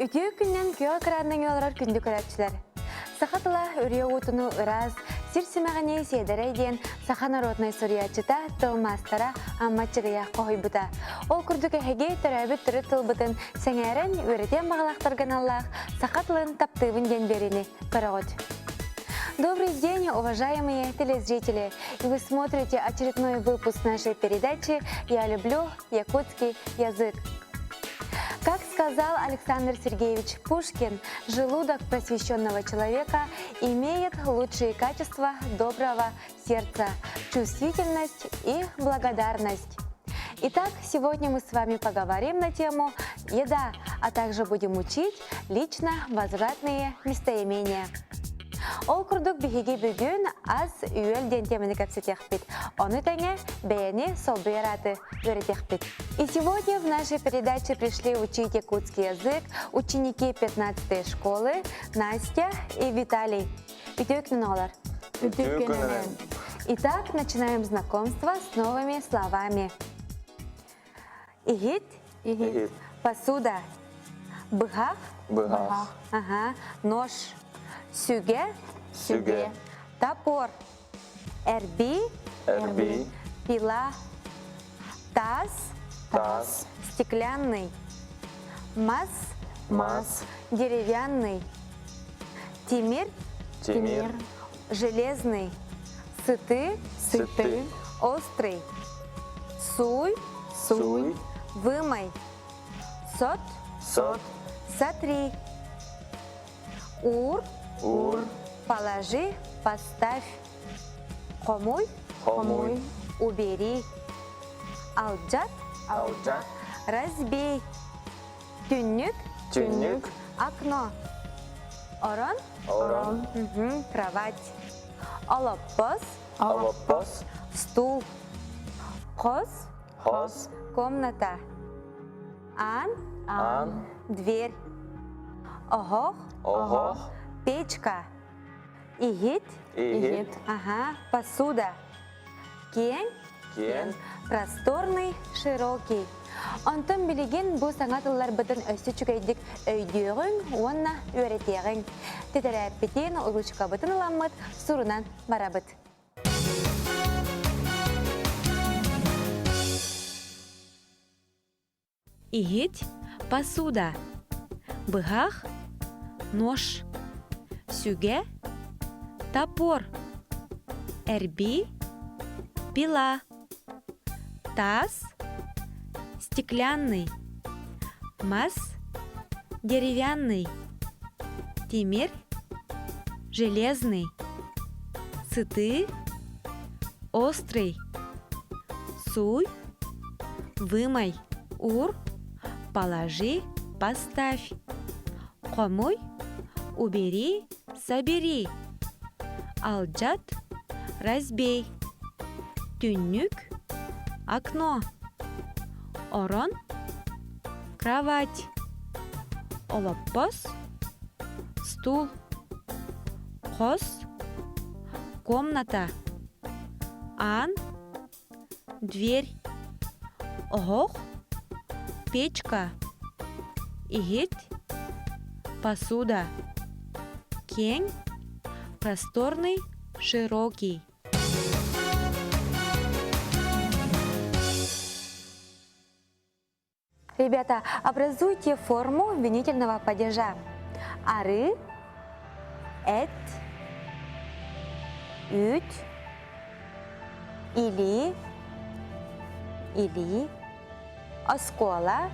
Үтүө күннэн күөх экранынан олорор күндү көрөөччүлэр! Саха тыла үрүйэ уутуну ыраас, сир симэҕинии сиэдэрэй диэн саха народнай суруйааччыта, тыл маастара Амма Чыгыйа хоһуйбута. Ол курдук эһиги төрөөбүт төрүт тылбытын сэҥээрэн, үөрэтиэн баҕалаахтарга аналлаах саха тылын таптыыбын диэн биэриини көрөҕүт. Добрый день, уважаемые телезрители! И вы смотрите очередной выпуск нашей передачи «Я люблю якутский язык». Как сказал Александр Сергеевич Пушкин, желудок просвещенного человека имеет лучшие качества доброго сердца, чувствительность и благодарность. Итак, сегодня мы с вами поговорим на тему «Еда», а также будем учить лично возвратные местоимения. Ол курдук биһиги бүгүн ас үөл диэн теманы кэпсэтиэхпит. Ону тэҥэ бэйэни солбуйар ааты үөрэтиэхпит. И сегодня в нашей передаче пришли учить якутский язык ученики 15 школы Настя и Виталий. Үтүө күнүн оҕолор. Үтүө күнүнэн. Итак, начинаем знакомство с новыми словами. Иһит. Иһит. Посуда. Быһах. Быһах. Ага. Нож. Сүгэ. Сүгэ. Топор. Эрби. Эрби. Пила. Таз. Таз. Стеклянный. Мас. Мас. Деревянный. Тимир. Тимир. Железный. Сыты. Сыты. Острый. Суй. Суй. Вымой. Сот. Сот. Сотри. Ур. Ур. Положи, поставь. Хомуй. Хомуй. Убери. Алдьат. Алдьат. Разбей. Түннүк. Түннүк. Окно. Орон. Орон. Угу, кровать. Олоппос. Олоппос. Стул. Хос. Хос. Комната. Аан. Аан. Дверь. Оһох. Оһох. Печка. Иһит. Иһит. Ага. Посуда. Киэҥ. Киэҥ. Просторный, широкий. Онтон билигин бу саҥа тылларбытын өссө үчүгэйдик өйдүөҕүҥ уонна үөрэтиэҕиҥ. Тэтэрээппитин, ручкабытын ыламмыт сурунан барабыт. Иһит – посуда, быһах – нож, сүгэ – топор, эрби – пила, таз – стеклянный, мас – деревянный, тимир – железный, сытыы – острый, сууй Вымой, уур, положи, поставь. Хомуй, убери, собери. Алдьат, разбей. Түннүк, окно. Орон, кровать. Олоппос, стул. Хос, комната. Аан, Дверь, оһох, печка, иһит, посуда, киэҥ, просторный, широкий. Ребята, образуйте форму винительного падежа. Ары, эт, үүт, илии, илии, оскуола,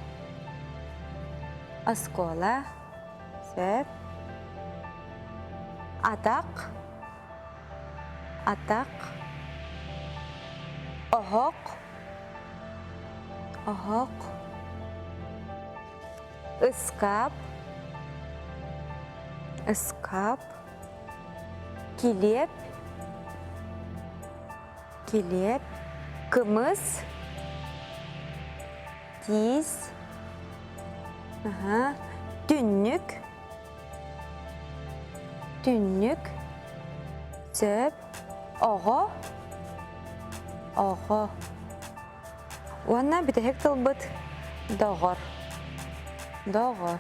оскуола, сөп, атах, атах, оһох, оһох, ыскаап, ыскаап, килиэп, килиэп, кымыс, тиис, түннүк, түннүк, сөп, оҕо, оҕо. Уонна бүтэһик тылбыт доҕор. Доҕор.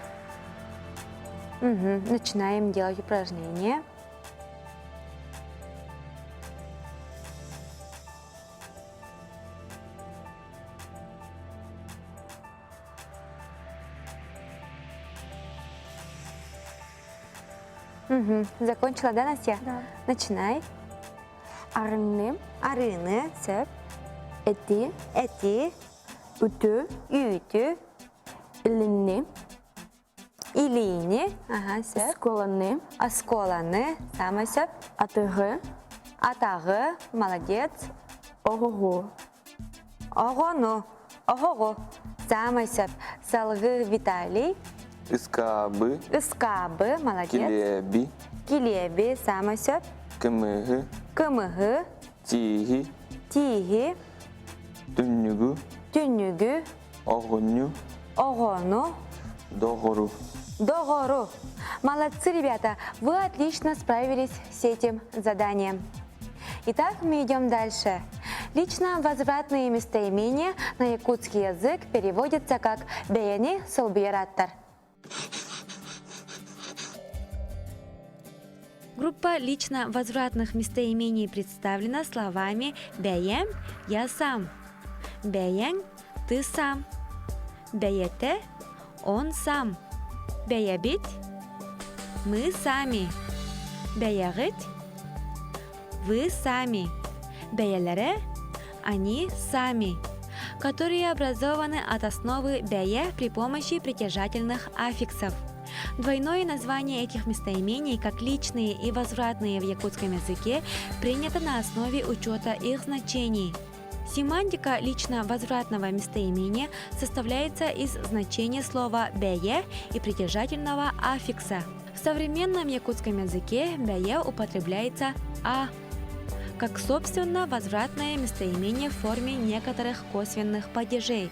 Угу. Начинаем делать упражнение. Угу. Закончила, да, Настя? Да. Начинай. Арыны. Арыны, сөп. Эти. Эти. Үтү. Үтү. Илини. Илиини. Ага, сөп. Осколаны. Осколаны. Самый сөп. Атыгы. Атагы. Молодец. Оҕоҕу. Оҕону. Оҕоҕу. Самый сөп. Салгы Виталий. Ыскаабы. Ыскаабы. Молодец. Килиэби. Килиэби. Самый сөп. Кымыһы. Кымыһы. Тииһи. Тииһи. Түннүгү. Түннүгү. Оҕонньу. Оҕону. Доҕору. Доҕору. Молодцы, ребята, вы отлично справились с этим заданием. Итак, мы идем дальше. Лично возвратные местоимения на якутский язык переводятся как «бэйэни солбуйар Группа лично возвратных местоимений представлена словами «бэйэм» – «я сам», «бэйэҥ» – «ты сам», «бэйэтэ» – «он сам», «бэйэбит» – «мы сами», «бэйэҕит» – «вы сами», «бэйэлэрэ» – «они сами», которые образованы от основы «бэйэ» при помощи притяжательных аффиксов – Двойное название этих местоимений, как личные и возвратные в якутском языке, принято на основе учета их значений. Семантика лично возвратного местоимения составляется из значения слова «бэйэ» и притяжательного аффикса. В современном якутском языке «бэйэ» употребляется «а», как собственно возвратное местоимение в форме некоторых косвенных падежей.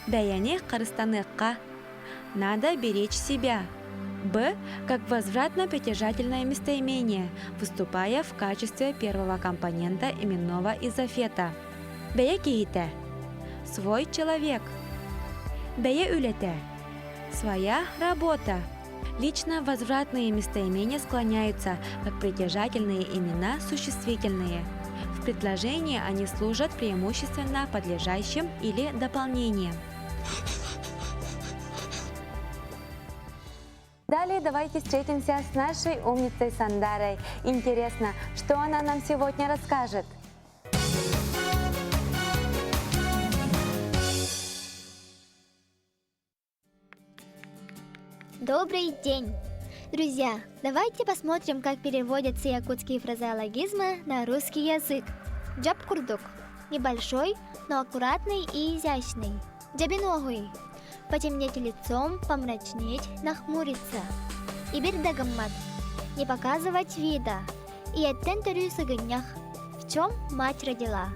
Бэйэни харыстаныахха надо беречь себя. Б как возвратно-притяжательное местоимение, выступая в качестве первого компонента именного изофета. Бэйэ киһитэ – свой человек. Бэйэ үлэтэ – своя работа. Лично возвратные местоимения склоняются как притяжательные имена существительные. В предложении они служат преимущественно подлежащим или дополнением. Далее давайте встретимся с нашей умницей Сандарой. Интересно, что она нам сегодня расскажет? Добрый день! Друзья, давайте посмотрим, как переводятся якутские фразеологизмы на русский язык. Джапкурдук – небольшой, но аккуратный и изящный. Дябиногуй – потемнеть лицом, помрачнеть, нахмуриться. Ибирдагаммат – не показывать вида. Ийэттэн төрүү сыгынньах – в чем мать родила.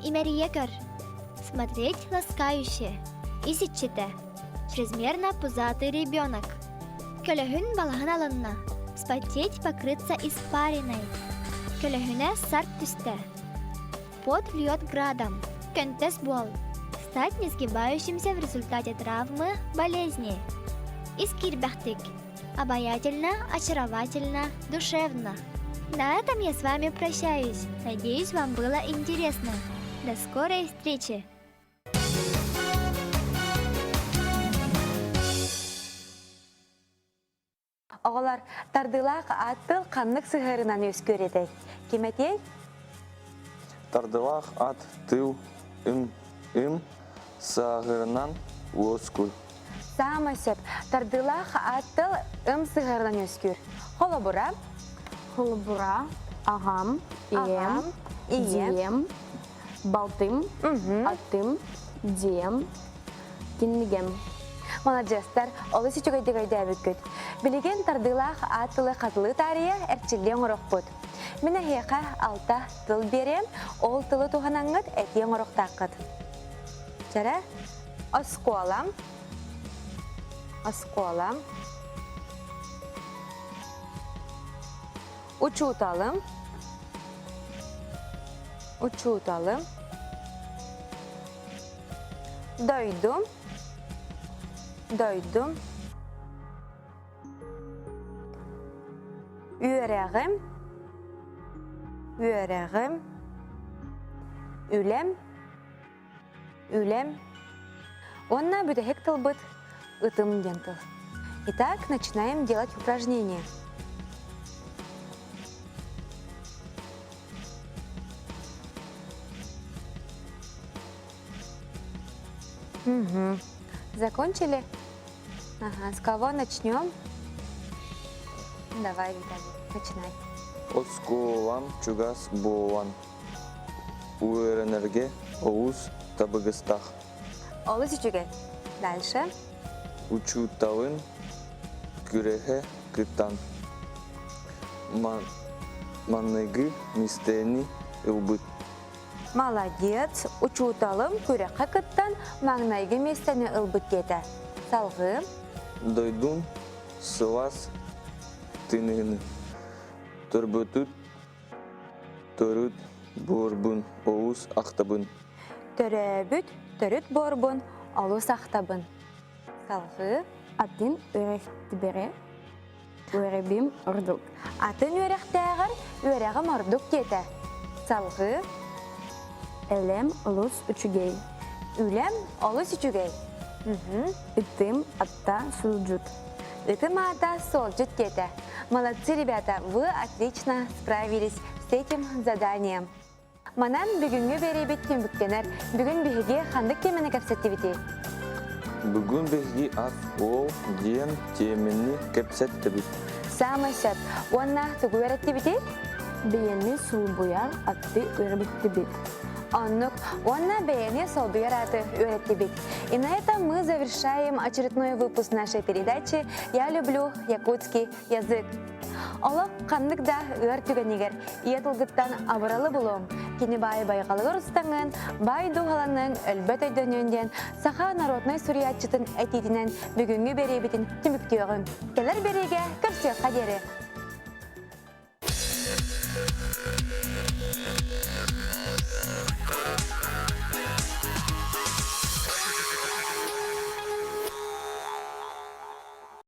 Имэрийэ көр – смотреть ласкающе. Ис иччитэ – чрезмерно пузатый ребенок. Көлөһүн балаһын алынна – вспотеть, покрыться испариной. Көлөһүнэ сарт түстэ. Пот льет градом. Көнтөс буол. Стать несгибающимся в результате травмы, болезни. Ис киирбэхтик. Обаятельно, очаровательно, душевно. На этом я с вами прощаюсь. Надеюсь, вам было интересно. До скорой встречи! Оҕолор, тардыылаах аат тыл ханнык сыһыарынан үөскүүр этэй? Ким этиэй? Тардылаах ат тыл ым ым сааһырынан уоскуй. Саамай сөп. Тардыылаах аат тыл ым сыһыарынан үөскүүр. Холобура, Холобура, аҕам, ийэм, аҕам, ийэм, дьиэм, балтым, атым, дьиэм, кинигэм. Маладьыастар, олус үчүгэйдик өйдөөбүккүт. Билигин тардыылаах аат тылы хатылыы таарыйа эрчиллии оҥорохпут. Мин эһиэхэ алта тыл биэриэм, ол тылы туһанаҥҥыт этии оҥоруохтааххыт. Чэрэ, оскуолам, оскуолам, учууталым, учууталым, дойдум, дойдум. Үөрэҕим, үөрэҕим, үлэм, үлэм. Уонна бүтэһик тылбыт ытым диэн тыл. Итак, начинаем делать упражнение. Угу. Закончили? Ага, с кого начнем? Давай, Виталий, начинай. Оскуолам чугас буолан, үөрэнэргэ олус табыгастаах. Олус үчүгэй. Дальше. Учууталым күрэхэ кыттан, маныгы мистэни ылбыт. Молодец, учууталым күрэххэ кыттан маҥнайгы миэстэни ылбыт диэтэ. Салгыы. Дойдум сылаас тыныыны Төрбөтүт төрүт буорбун олус ахтабын. Төрөөбүт төрүт буорбун олус ахтабын. Салгыы. Атын үрэхтибэрэ үөрэбим ордук. Атын үөрэхтээҕэр үөрэҕим ордук диэтэ. Салгыы. Элэм олус үчүгэй. Үлэм олус үчүгэй. Ытым атта сылдьыт. Ытым аата суолдьут диэтэ. Молодцы, ребята, вы отлично справились с этим заданием. Манан бүгүҥҥү биэриибит түмүктэнэр. Бүгүн биһиги ханнык тиэмэни кэпсэттибитий? Бүгүн биһиги ас-уол диэн тиэмэни кэпсэттибит. Саамай сөп. Уонна тугу үөрэттибитий? Бэйэни солбуйар аты үөрэттибит. Оннук. Уонна бэйэни солбуйар аты үөрэттибит. И на этом мы завершаем очередной выпуск нашей передачи «Я люблю якутский язык». Олох ханнык да ыар түгэнигэр ийэ тылгыттан абыралы булуоҥ, кини баай байҕалыгар устаҥын, баай дууһаланыҥ, өлбөт өйдөнүөн диэн саха народнай суруйааччытын этиитинэн бүгүҥҥү бэриэбитин түмүктүөҕүҥ. Кэлэр бэриэгэ көрсүөххэ диэри!